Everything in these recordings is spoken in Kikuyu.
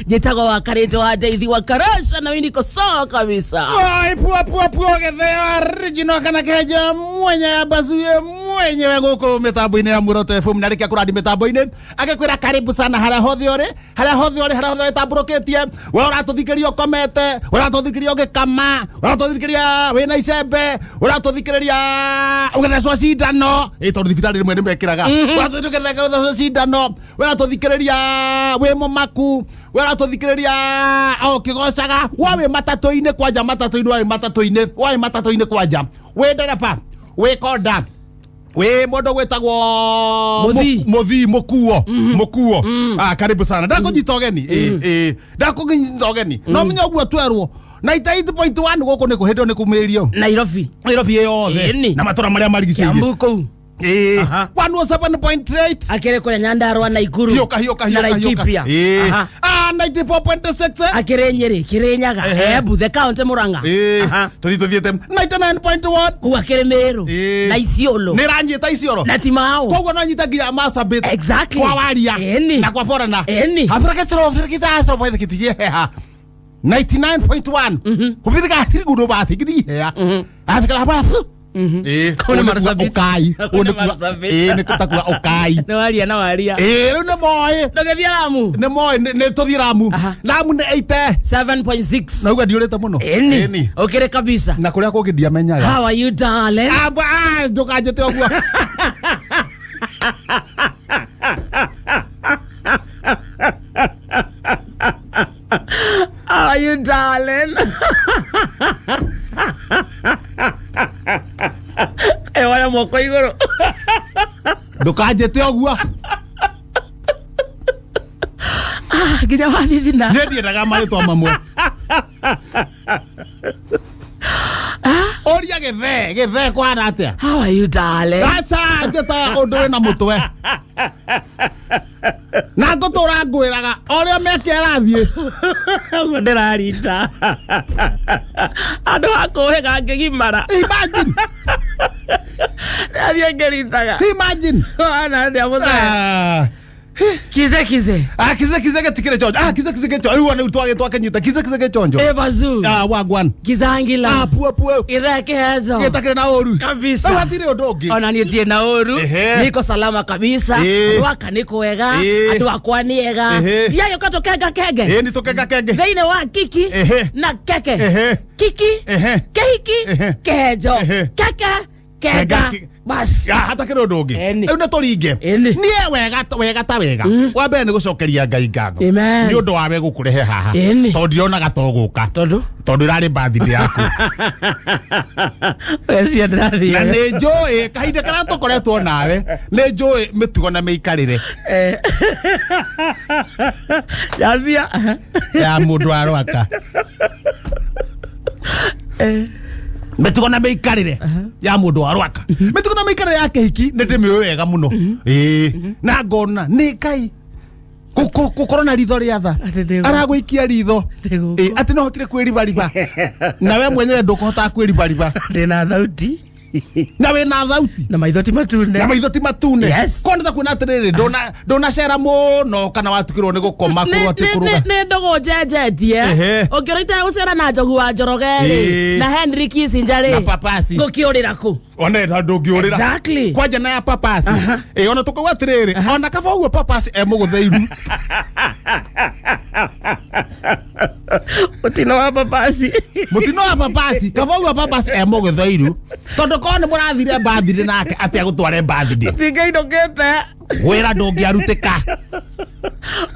Njĩtagwo wa Karĩtũ wa Ndeithi wa Karasha na mimi niko sawa kabisa. Oi, pua pua pua getheo original kana keja mwenye abazuye mwenyewe guku mitambo-inĩ ya Muroto FM na rĩkia kũrandi mitambo-inĩ agĩkwĩra karibu sana harĩa hothe ũrĩ, harĩa hothe ũrĩ, harĩa hothe wĩtambũrũkĩtie. We ũratũthikĩria ũkomete, ũratũthikĩria ũgĩkama, ũratũthikĩrĩria wĩna icembe, ũratũthikĩrĩria ũgĩthecwo cindano. Ĩ tondũ thibitarĩ rĩmwe nĩmekĩraga. Ũratũthikĩrĩria ũgĩthecwo cindano, ũratũthikĩrĩria wĩ mũmaku, ũratũthikĩrĩria o ũkĩgocaga, wa wĩ matatũ-inĩ kwanja, matatũ-inĩ, wa wĩ matatũ-inĩ, wa wĩ matatũ-inĩ kwanja, wĩ ndereba, wĩ konda, wĩ mũndũ gwĩtagwo Mũthii. Mũthii mũkuo mũkuo. Ah, karibu sana, ndakũnyita ũgeni. Ĩ, ĩ, ndakũnyita ũgeni no menya ũguo twerwo 98.1 gũkũ nĩ kũhĩndwo nĩ kumĩrio Nairobi. Nairobi yothe Ĩni. na matũra marĩa marigicĩirie. Kiambu kũu. Ĩ, Aha. 107.8. Akĩrĩ kũrĩa Nyandarua, Naikuru. Hiũka hiũka na hiũka hiũka. Laikipia. Ĩ. Aha. Ah, 94.6. Akĩrĩ Nyĩrĩ, Kĩrĩnyaga, Ehe. Embu, the county Murang'a. Ĩ, Aha. tũthiĩ tũthiĩte 99.1. Kũu akĩrĩ Meru Ĩ. na Isiolo Nĩ ranyita Isiolo na Timao. Koguo no nyita nginya Marsabit. Exactly. Kwa waria Ĩni. na kwa borana. Ĩni. Abraketro 99.1 hubithika thiri bathi githihea athikara bathu. Ĩ, Kũu nĩ ũũ nĩ kuga Marsabit. ũkai. Kũu Ũũ nĩ nĩ kuga- Marsabit. Ĩ, nĩ kũtakua ũkai. Nĩ waria na waria. Ĩ, rĩu nĩ moĩ. Ndũgĩthiĩ Lamu. Nĩ moĩ nĩ tũthiĩ Lamu. Aha. Lamu nĩ 8 7.6. Nauga ndiũrĩte mũno. Ĩni. Ĩni. Ũkĩrĩ kabisa. Na kũrĩa kũngĩ ndiamenyaga. How are you, darling? Ah, ah, ndũkanjĩte ũguo. How are you, darling? Kaĩ woya moko igũrũ. Ndũkanjĩte ũguo. Ah, nginya wathithina. Niĩ ndiendaga marĩtwa mamwe. Ũria gĩthee, gĩthee kũhana atĩa? How are you, darling? Aca, njĩta ũndũ wĩna mũtwe na ngũtũra ngwĩraga ũrĩa meke arathiĩ. Ũguo ndĩrarita. Andũ a kũhĩga ngĩgimara. Imagine. Ndathiĩ ngĩritaga. Imagine. Wana ndĩa mũthee. Ah. Kize kize. Ah, kize kize gĩtikĩrĩ chonjo. Ah, kize kize gĩchonjo rĩu ona twakĩnyita kize kize gĩchonjo. Eh, bazu. Ah, wagwan. Kizangila. Ah, pua pua. Ithe kĩhezo. Gĩtakĩrĩ na ũru. Kabisa. Rĩu hatirĩ ũndũ ũngĩ. Ona niĩ ndirĩ na ũru. Ehe. Niko salama kabisa. Ĩĩ. Rwaka nĩ kwega. Ĩĩ. Andũ akwa nĩ ega. Ehe. Ndiagĩũka tũkenga kenge. Ĩĩ, nĩ tũkenga kenge. Thĩinĩ wa kiki Ehe. na keke. Ehe. Kiki. Ehe. Kehiki. Ehe. Kĩhenjo. Ehe. Keke. Kenga. Kenga. Bas. Ya, hatakĩrĩ ũndũ ũngĩ. Ĩni. Rĩu nĩ tũringe. Ĩni. Niĩ wega wega ta wega wa mbere nĩ gũcokeria Ngai ngatho Amen. nĩ ũndũ wawe gũkũrehe haha. Ĩni. Tondũ ndionaga to gũka. Tondũ? Tondũ ĩrarĩ birthday yaku. Wecia Na ndĩrathiĩ. nĩ njũĩ kahinda karĩa tũkoretwo nawe, nĩ njũĩ mĩtugo na mĩikarĩre Eh. Yambia. ya mũndũ wa Rwaka. Eh. Mĩtugo na mĩikarĩre ya mũndũ wa Rwaka, mĩtugo na mĩikarĩre ya kĩhiki nĩ ndĩmĩũĩ wega mũno. Ĩĩ, na ngona nĩ Ngai gũkorwo na ritho rĩa tha. Atĩ ndĩgũ- Aragũikia ritho. Ndĩgũkũ. Ĩĩ, atĩ no hotire kwĩribariba na we mwenyewe ndũkũhota kwĩribariba. Ndĩna thauti. Na wĩna thauti. Na maitho ti matune. Na maitho ti matune. Yes. Kona ta kuona atĩrĩrĩ, ndũnacera mũno kana watukĩrwo nĩ gũkoma kũrwo atĩ kũrũga. Nĩ ndũgũ njenjetie. Ehe. Ũngĩona itegũcera na Njogu wa Njoroge rĩ Ĩĩ. na Henry Kissinger Na rĩ Papasi. ngũkĩũrĩra kũ? Ona ndũngĩũrĩra. Exactly. Kwanja na ya Papasi. Ĩ, ona tũkauga atĩrĩrĩ, ona kaba ũguo Papasi e mũgũtheiru. Mũtino wa Papasi. Mũtino wa Papasi, kaba ũguo Papasi e mũgũtheiru tondũ korwo nĩ mũrathire birthday nake atĩ agũtware birthday. Ndingĩinũkĩte. Wĩra ndũngĩarutĩka.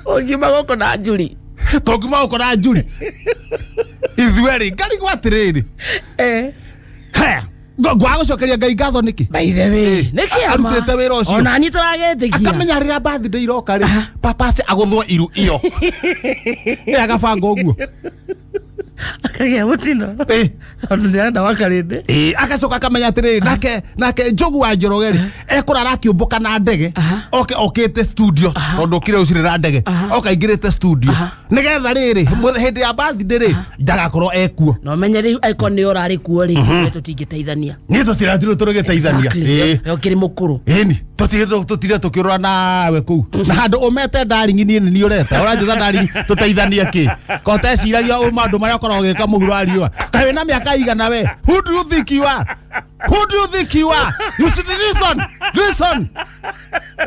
Ũngiuma gũkũ na njuri. Tũngiuma gũkũ na njuri ithuerĩ ngarigwo atĩrĩrĩ. Eh. He, ngwaga gũcokeria Ngai ngatho nĩkĩ? By the way, Ĩ, nĩ kĩama. arutĩte wĩra ũcio. Ona niĩ tũragĩtĩkia. Akamenya rĩrĩa birthday iroka rĩ, Papasi agũthwo iru iyo ĩ agabanga ũguo. Akagĩa mũtino. Ĩ. Tondũ nĩarenda wakarĩndĩ. Ĩ, agacoka akamenya atĩrĩrĩ, nake Njogu wa Njoroge rĩ ekũrara akĩũmbũka na ndege. Aha. Oke okĩte studio tondũ okire ũcirĩ na ndege oka aingĩrĩte studio nĩgetha rĩrĩ hĩndĩ ya birthday rĩ ndagakorwo ekuo. Na ũmenye rĩu angĩkorwo nĩ ũrarĩ kuo rĩ, we tũtingĩteithania. Niĩ tũtiratirwo tũrĩgĩteithania. Exactly. Ĩ. We ũkĩrĩ mũkũrũ. Ĩni. Tutire tukirora nawe kuu na handu umete ndaringi nie ni ureta uranjita ndaringi tuteithanie ki ko teciragia u maundu maria ukoragwo ugika muhuro wa riua kaĩ wĩna mĩaka igana we. Who do you think you are? Who do you think you are? You should listen, listen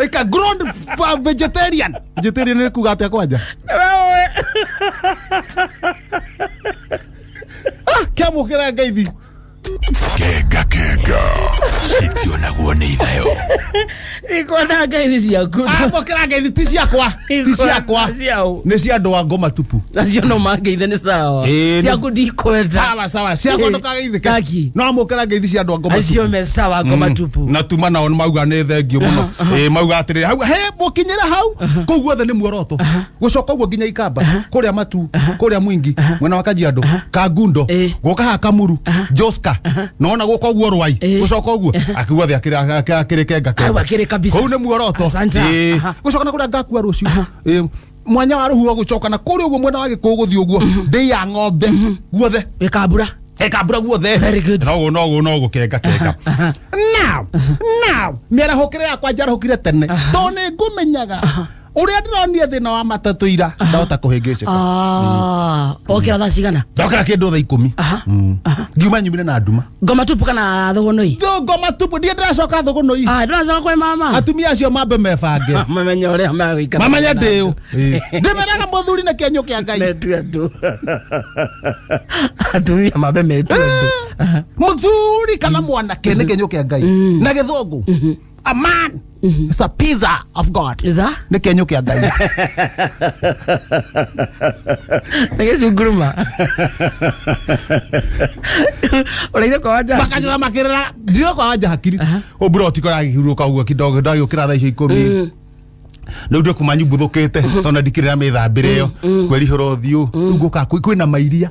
like a grown vegetarian. Vegetarian nĩ kuga atĩa kwanja? Ah, kĩamũkĩra ngeithi. Kenga kenga citionagwo nĩ ithayo. Ikwona ngeithi ciaku. Amũkĩra ngeithi ti ciakwa, ti ciakwa, nĩ cia andũ a ngoma tupu. Nacio no mangeithe nĩ sawa. Ĩĩ, ciaku ndikwenda. Sawa sawa, ciakwa ndũkageithĩke. Taki. No amũkĩra ngeithi cia andũ a ngoma acio tupu. Me sawa, ngoma tupu. Na tuma nao nĩ mauga nĩ thengio mũno. Ĩ mauga atĩrĩrĩ hau he mũkinyĩre hau kũu guothe nĩ muoroto gũcoka ũguo nginya Ikamba kũrĩa Matu kũrĩa Mwingi mwena wa Kajiado Kangundo gũka haha Kamuru Joska nona gũka ũguo Rwai gũcoka ũguo akiuga thĩ akĩrĩ kenga Hau kenga akĩrĩ kabisa. kũu nĩ muoroto. Asante. Ĩ, Aha. gũcoka na kũrĩa ngakua rũciũ. Ĩ, mwanya wa rũhuho gũcoka na kũrĩa ũguo mwena wa Gĩkũyũ gũthiĩ ũguo ndĩ ya ng'ombe guothe Gĩkambura. Ekambura guothe. Very good. Noguo noguo noguo kenga kenga. Now now mĩarahũkĩre yakwa njarahũkire tene tondũ nĩ ngũmenyaga ũrĩa ndĩronire thĩna wa matatũ ira ndahota kũhĩngĩcĩka. Ah, okĩra thaa cigana? Ndokĩra kĩndũ thaa 10. Ngiuma nyumire na nduma. Ngoma tupu kana thũgũnũi? Ngoma tupu ndiĩ ndĩracoka thũgũnũi. Ah, ndũracoka kwĩ mama. Atumia acio mambe mebange. Mamenye ũrĩa megũikara. Mamenya ndĩũ. Ndĩmeraga mũthuri na kĩenyũ kĩa Ngai. Metue andũ. Atumia mambe metue andũ. Mũthuri kana mwanake nĩ kĩenyũ kĩa Ngai na gĩthũngũ a man is a pizza of God. Iza? Nĩ kĩenyũ kĩa Ngai. Nĩ gĩcunguruma. Ũraire kwa wanja. Makanjũra makĩrĩra ndirĩ kwa wanja hakiri ũmbura ũtikora agĩhurũka ũguo kidogo ndagĩũkĩra thaa icio 10 rĩu ndĩ kuma nyumbuthũkĩte tondũ ndikĩrĩ na mĩthambĩre ĩyo kwerihũra ũthiũ rĩu ngũka kwĩna mairia.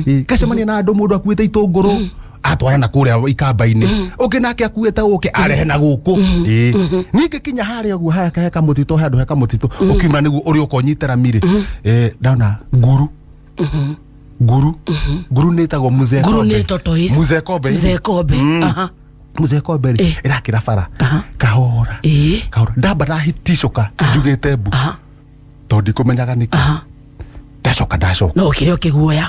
Ĩ, ngacemania na andũ mũndũ akuĩte itũngũrũ atwara na kũrĩa Ikamba-inĩ ũngĩ nake akuĩte ũkĩ arehe na gũkũ. Ĩ, niĩ ngĩkinya harĩa ũguo haya he kamũtitũ he handũ he kamũtitũ ũkiuma nĩguo ũrĩa ũka ũnyite rami rĩ. Ĩ, ndona nguru. Nguru nguru nĩ ĩtagwo mzee Nguru Kombe. nĩ tortoise. Mzee Kombe. Mzee Kombe. Aha. Mzee Kombe rĩ Eh. ĩrakĩra bara kahora Ĩ. kahora ndamba ndahiticũka njugĩte mbu tondũ ndikũmenyaga nĩkĩ ndacoka ndacoka. No ũkĩrĩ ũkĩguoya.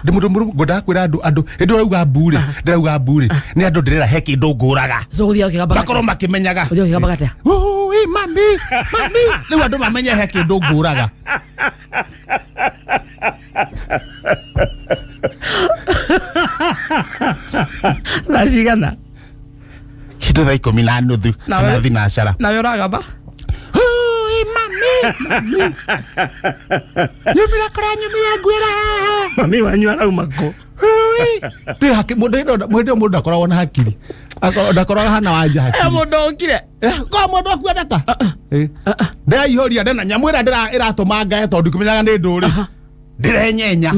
Ndĩ mũndũ mũrũ ngwendaga kwĩra andũ andũ hĩndĩ ĩrĩa ũrauga mbu rĩ ndĩrauga mbu rĩ nĩ andũ ndĩrera he kĩndũ ngũraga So ũgũthiĩ ũkĩgambaga. makorwo makĩmenyaga. Ũthiĩ ũkĩgambaga atĩa? Ui, mami mami rĩu andũ mamenye he kĩndũ ngũraga. Thaa cigana? Kĩndũ thaa 10:30 Na kana we- thinacara. Nawe ũragamba? Ui, mami mami nyumĩra kũrĩa nyumĩra ngwĩra haha. Mami wanyu arauma kũ? Ndĩ haki mũndũ mũndũ mũndũ ndakoragwo na hakiri. Ndakoragwo hana wanja He hakiri. mũndũ ũkire. Ko mũndũ akuendeka ndĩraihũria ndĩna nyamũ ĩrĩa ĩratũma ngae tondũ ndikũmenyaga nĩ ndũrĩ ndĩrenyenya.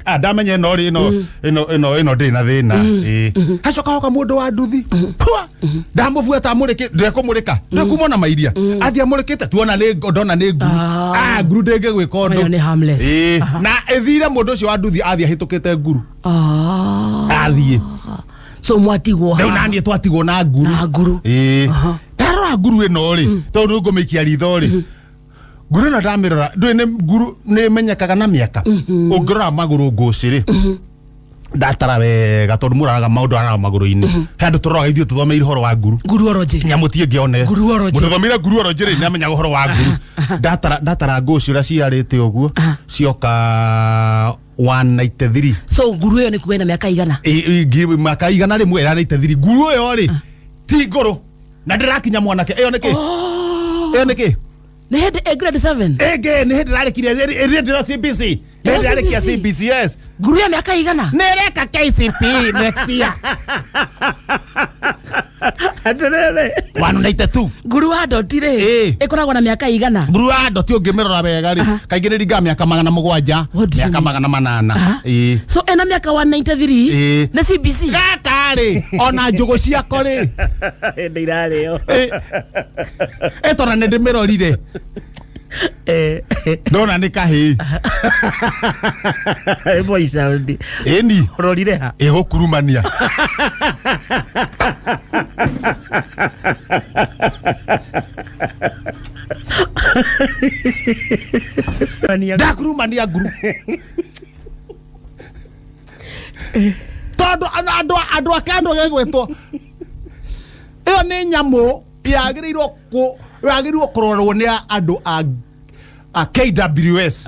Ah, ndamenya ĩno rĩ ĩno ĩno ĩno ĩno ndĩrĩ na thĩna. Ĩ, hacoka hoka mũndũ wa nduthi pua ndamũbuata amũrĩkĩ ndekũmũrĩka ndĩkumona na mairia athiĩ amũrĩkĩte tuona nĩ ndona nĩ nguru. Ah. Ah, nguru ndĩngĩgwĩka ũndũ. Ĩyo nĩ harmless. Ĩ, na ĩthire mũndũ ũcio wa nduthi athiĩ ahĩtũkĩte nguru. Ah. Athiĩ So mwatigwo rĩu haha. naniĩ twatigwo na nguru. Na nguru. Ĩ, ndarora nguru ĩno rĩ tondũ nĩ ngũmĩikia ritho rĩ nguru ĩno ndamĩrora ndũĩ nĩ nguru nĩ ĩmenyekaga na mĩaka ũngĩrora magũrũ ngũcĩ rĩ ndatara wega tondũ mũroraga maũndũ araga magũrũ-inĩ he andũ tũroraga ithuĩ tũthomeire ũhoro wa nguru Nguruorojĩ. nyamũ ti ĩngĩ one Nguruorojĩ. mũndũ ũthomeire nguruorojĩ rĩ nĩamenyaga ũhoro wa nguru. Ndatara ndatara ngũcĩ ũrĩa ciarĩte ũguo cioka 193. So nguru ĩyo nĩ kuga ĩna mĩaka igana? Mĩaka 100 ĩranĩte nguru ĩyo rĩ ti ngũrũ na ndĩrakinya mwanake ĩyo nĩ kĩ ĩyo nĩ kĩ Nĩ hĩndĩ ĩ grade 7? ĩngĩ nĩ hĩndĩ ĩrarĩkirie ĩrĩ ndĩro CBC nĩ hĩndĩ ĩrarĩkia CBC yes Nguru ya mĩaka igana? nĩ ĩreka KCPE next year. Atĩrĩrĩ. 192. Nguru wa ndoti rĩ Ĩ. ĩkoragwo na mĩaka igana? Nguru wa ndoti ũngĩmĩrora wega rĩ kaingĩ nĩ ringaga mĩaka 700 What do you mĩaka mean? 800. Ĩ. So ĩna mĩaka 193 Ĩ. nĩ CBC? Gaka rĩ ona njũgũ ciako rĩ Hĩndĩ irarĩo. Ĩ, tondũ nĩ ndĩmĩrorire. Ndona nĩ kahĩĩ. Boy sound. Ĩni. Ũrorire ha? Ĩgũkurumania. Ndakurumania nguru. Tondũ andũ ake andũ gegwĩtwo ĩyo nĩ nyamũ yagĩrĩirwo kũrorwo nĩ andũ a KWS.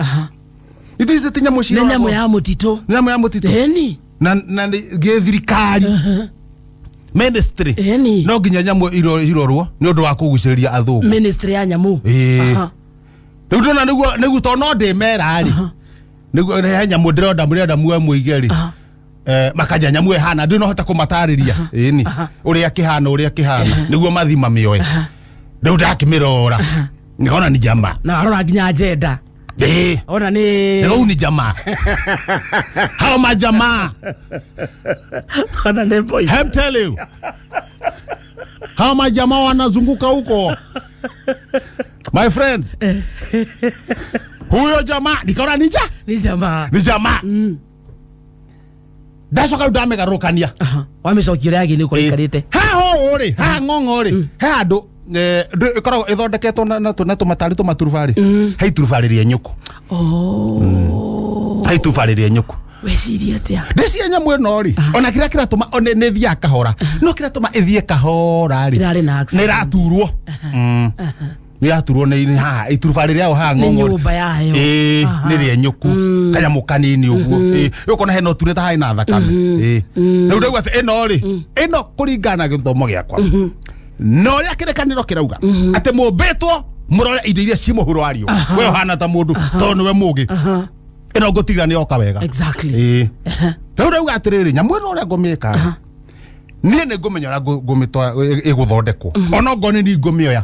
Ithu ici ti nyamũ Nĩ nyamũ ya mũtitũ. Nĩ nyamũ ya mũtitũ. Ĩni. Na gĩthirikari. Ministry. Ĩni. No nginya nyamũ irorwo nĩ ũndũ wa kũgucĩrĩria athũngũ. Ministry ya nyamũ. Rĩu ndona nĩguo tondũ no ndĩmera rĩ. Nĩguo he nyamũ ndĩronda mũrenda muoe mũige rĩ. Makanja nyamũ ĩhana ndĩ no hota kũmatarĩria. Ĩni. Ũrĩa kĩhana ũrĩa kĩhana nĩguo mathima mĩoe. Rĩu ndakĩmĩrora. Nikaona ni jamaa. Na arora nginya agenda. Ona ni rĩu ni jamaa. Hao majamaa. Ona ni boy. I'm tell you. Hao majamaa wanazunguka huko. My friend. Huyo jamaa nikaona ni Ni jamaa. Ni jamaa. Ndacoka ndamegarũkania. Wamĩcokia ũrĩa yagĩrĩire gũkorwo ĩikarĩte. Ha ho rĩ, ha ng'ong'o rĩ, he handũ ĩkoragwo ĩthondeketwo na tũmatari tũmaturubarĩ. He iturubarĩ rĩa nyũkũ. He iturubarĩ rĩa nyũkũ. Weciria atĩa? Ndĩciria nyamũ ĩno rĩ, ona kĩrĩa kĩratũma nĩ ĩthiaga kahora. No kĩratũma ĩthiĩ kahora rĩ. Ĩrarĩ na accident. Nĩ ĩraturwo. Nĩ ĩraturwo nĩ haha iturubarĩ rĩayo haha ng'ong'o. Nĩ nyũmba yayo. Nĩ rĩa nyũkũ. Kanyamũ kanini ũguo. Ũkona hena ũtune ta harĩ na thakame. Rĩu ndauga atĩ ĩno rĩ, ĩno kũringana na gĩthomo gĩakwa. Na ũrĩa kĩrĩkanĩro kĩrauga atĩ mũmbĩtwo mũrore indo iria ci mũhuro wa riũa. We ũhana ta mũndũ tondũ nĩwe mũũgĩ. Ĩno ngũtigĩra nĩ yoka wega. Exactly. Rĩu ndauga atĩrĩrĩ, nyamũ ĩno ũrĩa ngũmĩka niĩ nĩ ngũmenya ũrĩa ngũmĩtwara ĩgũthondekwo. Ona ngorwo nĩ niĩ ngũmĩoya.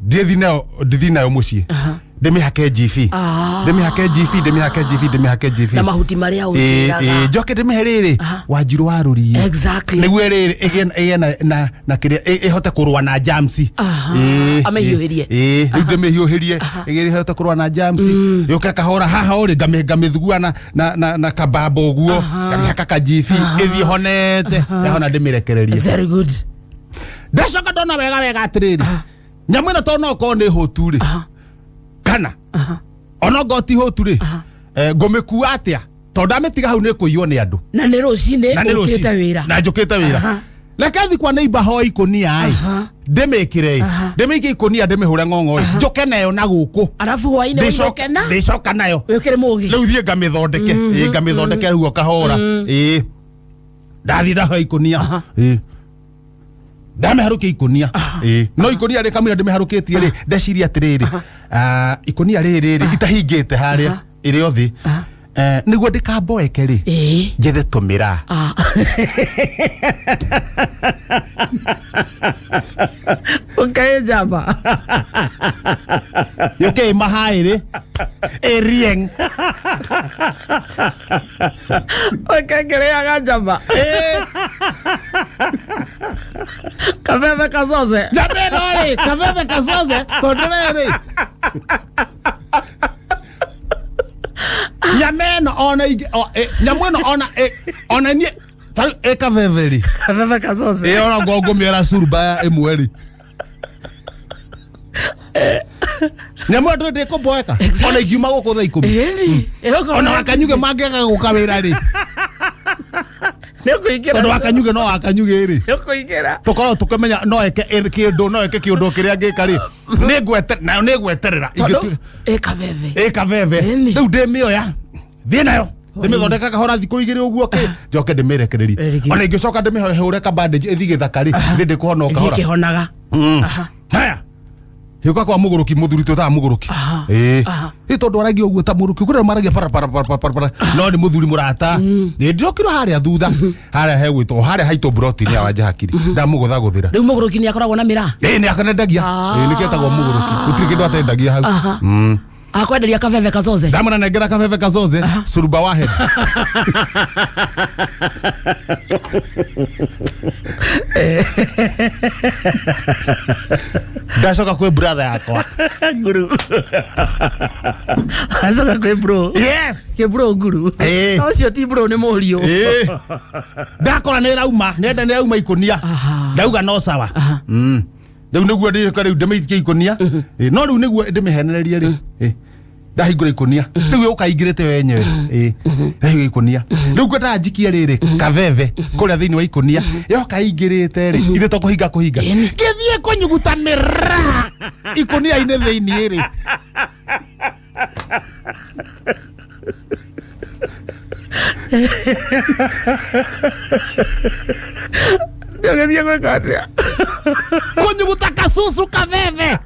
Ndĩthiĩ nayo mũciĩ. Ndĩmĩhake GV. Ndĩmĩhake GV, ndĩmĩhake GV, ndĩmĩhake GV. Na mahuti marĩa ũnjĩraga. Njoke ndĩmĩhe rĩrĩ wanjirũ wa rũriĩ. Exactly. Nĩguo rĩrĩ ĩgĩe na kĩrĩa ĩhote kũrũa na germs. Amĩhiũhĩrie. Rĩu ndĩmĩhiũhĩrie ĩhote kũrũa na germs. Yũke kahora haha ũrĩ ngamĩthugua na kabambo ũguo. Ngamĩhaka ka GV ĩthiĩ honete. Yahona ndĩmĩrekererie. Very good. Ndacoka ndona wega wega atĩrĩrĩ. Nyamũ ĩno tondũ no ũkorwo nĩ hũtu rĩ. Kana ona ngorwo ti hũtu rĩ, ngũmĩkua atĩa? Tondũ ndamĩtiga hau nĩ ĩkũiywo nĩ andũ. Na nĩ rũcinĩ ũkĩte wĩra. Na njũkĩte wĩra. Reke thiĩ kwa neighbor hoe ikũnia ĩ. Ndĩmĩkĩre ĩ. Ndĩmĩikie ikũnia ndĩmĩhũre ng'ong'o ĩ. Njũke nayo na gũkũ. Arabu hwainĩ ũinũke na? Ndĩcoka nayo. Wĩkĩre mũgĩ. Rĩu thiĩ ngamĩthondeke. Ngamĩthondeke rĩu o kahora. Ndathiĩ ndahoya ikũnia. Ndamĩharũkia ikũnia. No ikũnia rĩ kamũira ndĩmĩharũkĩtie rĩ, ndeciria atĩrĩrĩ, ikũnia rĩrĩ rĩ itahingĩte harĩa ĩrĩ o thĩ. Nĩguo ndĩkamboeke rĩ, njethe tũmĩraa. Ũkaĩ njamba. Yũke ĩmahaĩ rĩ, ĩrieng. Ũkengĩrĩaga njamba. Kabebe kazoze. Njamba ĩno rĩ, kabebe kazoze, tondũ rĩrĩ. Nyama ĩno ona ingĩ, nyamũ ĩno ona, ona niĩ, ta rĩu ĩ kabebe rĩ. Kabebe kazoze. Ona ngorwo ngũmĩoera curuba ĩmwe rĩ. Nyamũ ĩno ndũĩ ndĩkũmboeka. Ona ingiuma gũkũ thaa 10. Ona wakanyuge mangĩaga gũka wĩra rĩ. Nĩ ũkũingĩra. Tondũ wakanyuge no wakanyuge rĩ. Nĩ ũkũingĩra. Tũkoragwo tũkĩmenya no eke kĩndũ, no eke kĩũndũ kĩrĩa angĩka rĩ. Nayo nĩ ngweterera. Tondũ ĩ kabebe. Ĩ kabebe. Rĩu ndĩmĩoya. Thiĩ nayo. Ndĩmĩthondeka kahora thikũ 2 ũguo kĩ. Njoke ndĩmĩrekererie. Ona ingĩcoka ndĩmĩhũre ka bandage ĩthiĩ gĩthaka rĩ, thiĩ ndĩkũhona o kahora. Ĩthiĩ ĩkĩhonaga. Haya. Yũka kwa mũgũrũki mũthuri twĩtaga mũgũrũki. Ĩ tondũ aragia ũguo ta mũgũrũki, kũrĩa maragia para para para para para. No nĩ mũthuri mũrata. Ĩ ndĩrokirwo harĩa thutha, harĩa hegwĩtwo, harĩa haitũ broti-inĩ ya Wanja Hakiri. Ndamũgũthagũthĩra. Rĩu mũgũrũki nĩ akoragwo na mĩraa? Ĩ nĩ akanendagia. Ĩ nĩkĩo etagwo mũgũrũki. Gũtirĩ kĩndũ atendagia hau. Akwenderia kabebe kazoze. Ndamona nengera kabebe kazoze suruba wahe. Ndacoka kwĩ brother yakwa. Nguru. Acoka kwĩ bro. Yes. Kĩ bro nguru. Eh. Ũcio ti bro nĩ mũriũ. Eh. Ndakora nĩ ĩrauma, nenda nĩ ĩrauma ikũnia. Ndauga no sawa. Rĩu nĩguo ndĩka rĩu ndĩmĩikie ikũnia. No rĩu nĩguo ndĩmĩhenererie rĩ. Ndahingũra ikũnia. Rĩu ũkaingĩrĩte wenyewe. Ndahingũra ikũnia. Rĩu ngwendaga njikie rĩrĩ kabebe kũrĩa thĩinĩ wa ikũnia. Yoka ingĩrĩte rĩ. Ithe to kũhinga kũhinga. Ngĩthiĩ kũnyuguta mĩraa ikũnia-inĩ thĩinĩ rĩ. Ndĩgĩthiĩ gwĩka atĩa? Kũnyuguta kasusu kabebe.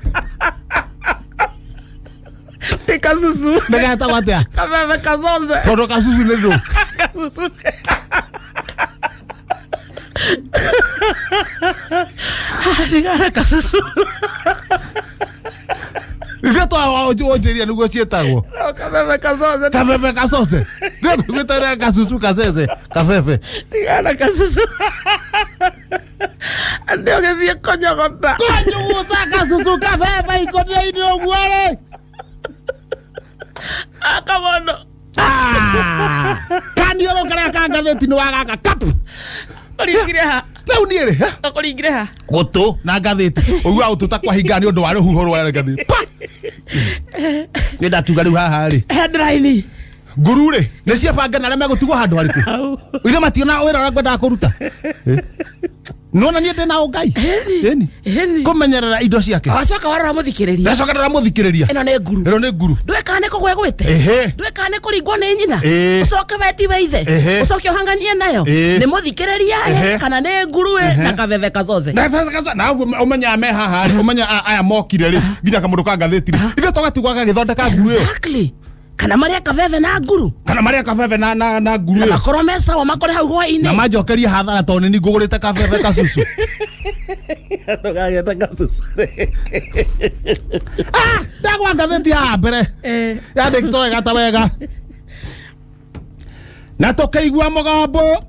Ti kasusu. Nĩgetagwo atĩa? Kabebe kazoze. Tondũ kasusu nĩ ndũ. Kasusu. Ndigana kasusu. Ithe twawonjĩria nĩguo ciĩtagwo. No, kabebe kazoze. Kabebe kazoze. Nĩngwĩtara kasusu kazeze kabebe. Ndigana kasusu. Ndĩgĩthiĩ kũnyogota. Kũnyuguta kasusu kabebe ikũnia-inĩ ũguo rĩ. Akamono. Kanioro karĩa ka ngathĩti nĩ wa gaka kap. Kũringire ha? Rĩu niĩ rĩ. Kũringire ha? Gũtũ na ngathĩti. Ũiguaga gũtũ ta kwahinga nĩ ũndũ wa rũhuho rwa ngathĩti. Pa! Nĩ ndatuga rĩu haha rĩ. Headline. Nguru rĩ, nĩ ciebanga na arĩa megũtigwo handũ harĩkũ? Ithe mationa wĩra ũrĩa ngwendaga kũruta. Nona niĩ ndĩna ũngai. Ĩni. Kũmenyerera indo ciake. Wacoka warora mũthikĩrĩria. Ndacoka ndora mũthikĩrĩria. Ĩno nĩ nguru. Ĩno nĩ nguru. Ndũĩ kana nĩ kũgwa ĩgwĩte. Ndũĩ kana nĩ kũringwo nĩ nyina. Ũcoke wetiwe ithe. Ũcoke ũhanganie nayo. Nĩ mũthikĩrĩria kana nĩ nguru na kabebe kazoze. Na kabebe kazoze. Na ũmenyaga me haha rĩ, ũmenya aya mokire rĩ, nginya kamũndũ ka ngathĩti rĩ. Ithuĩ tũgatigwo gagĩthondeka nguru ĩyo. Exactly. Kana marĩa kabebe na nguru. Kana marĩa kabebe na nguru ĩyo. Na makorwo me sawa makore hau hwainĩ. Na manjokerie hathara tondũ nĩ ngũgũrĩte kabebe kasusu. Ndũgagĩte kasusu. Ndagwa ngathĩti haha mbere. Yandĩkĩtwo wega ta wega. Na tũkĩigua mũgambo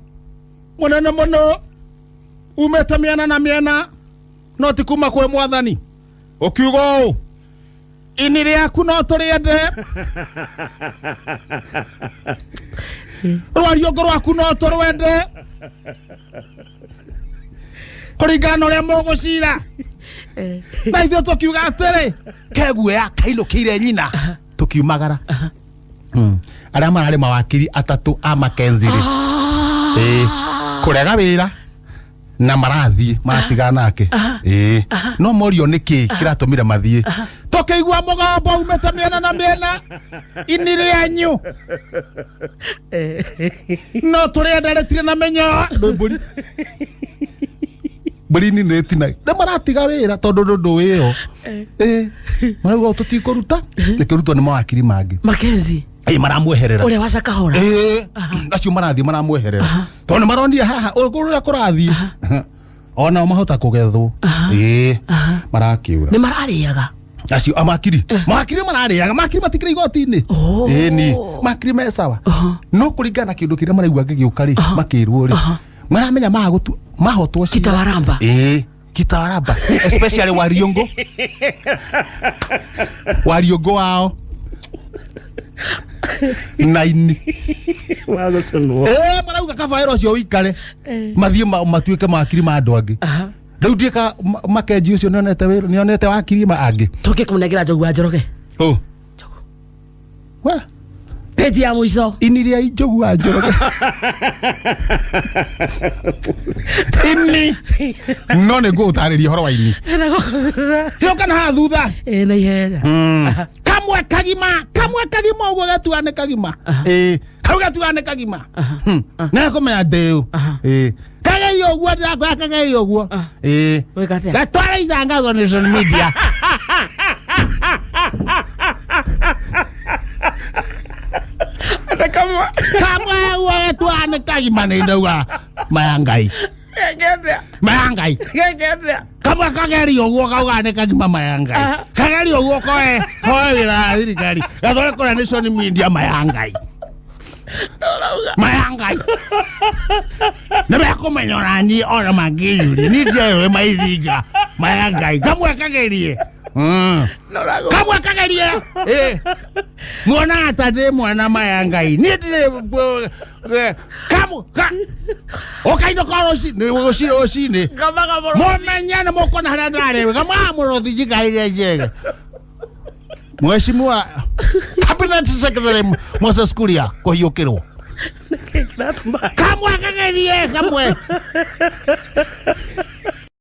mũnene mũno umĩte mĩena na mĩena no ti kuma kwĩ mwathani. Ũkiuga ũũ, ini rĩaku no tũrĩende. Rwariũngũ rwaku no tũrwende. Kũringana na ũrĩa mũgũcira. Na ithuĩ tũkiuga atĩrĩ, keguoya kainũkĩire nyina. Tũkiumagara. Arĩa mararĩ mawakiri atatũ a Mackenzie rĩ. Kũrega wĩra na marathiĩ maratigana nake. No morio nĩkĩ kĩratũmire mathiĩ. Tũkĩigua mũgambo umĩte mĩena na mĩena ini rĩanyu no tũrĩenda rĩtirĩ na mĩnyoo. Mbũri mbũri-inĩ nĩ ĩtinaga. Nĩ maratiga wĩra tondũ ndũ wĩyo. Marauga tũtikũruta nĩkĩrutwo nĩ mawakiri mangĩ. Mackenzie. Maramweherera. Ũrĩa wa Shakahola. Acio marathiĩ maramweherera. Tondũ nĩ maronire haha ũrĩa kũrathiĩ. Ona mahota kũgethwo. Marakĩũra. Nĩ mararĩaga. Acio amakiri. Makiri mararĩaga, makiri matikĩrĩ igoti-inĩ. Ĩni, makiri me sawa. No kũringana na kĩndũ kĩrĩa maraigua gĩgĩũka rĩ, makĩrwo rĩ. Maramenya mahotwo cira. Kitawaramba. Kitawaramba. Especially Wariũngũ. Wariũngũ wao. Naini. Wagũcũnwo. Marauga kaba wĩra ũcio ũikare. Mathiĩ matuĩke mawakiri ma andũ angĩ. Rĩu ndiĩka Mackenzie ũcio nĩonete wĩra, nĩonete wakiri ma angĩ. Tũngĩkũnengera Njogu wa Njoroge. Ũ. Njogu. We. Page ya mũico. Ini rĩa Njogu wa Njoroge. Ini. No nĩ ngũgũtarĩria ũhoro wa ini. Hĩo kana haha thutha. Na ihenya. Kamwe kagima, kamwe kagima ũguo gatua nĩ kagima. Kau gatua nĩ kagima. Na kũmenya ndĩũ. Kagerio ũguo ndĩrakwĩra kagerio ũguo. Wĩka atĩa? Gatwara itangazo Nation Media. Kamwe. Kamwe ũguo gatua nĩ kagima nĩ ndauga maya Ngai. Geke atĩa? Maya Ngai. Geke atĩa? Kamwe Kamwe kageria ũguo kauga nĩ kagima maya Ngai. Kageria ũguo koe koe wĩra wa thirikari. Gathore kũrĩa Nation Media maya Ngai. Maya Ngai. Nĩ mekũmenya ona niĩ ona mangĩyũria. Niĩ ndiaĩ maithinga. Maya Ngai. Kamwe kagerie. Kamwe kagerie. Eh. Muonaga ta ndĩ mwana maya Ngai. Niĩ ndirĩ kamwe ka ũkainũka rũcinĩ rũcinĩ rũcinĩ. Ngamaga mũrũthi. Mũmenye nĩ mũkuona harĩa ndarĩ. Ngamaga mũrũthi njikarĩre njega. Mheshimiwa Cabinet Secretary Moses Kuria kũhiũkĩrwo. Nĩkĩ kĩratũma Kamwe kagerie kamwe.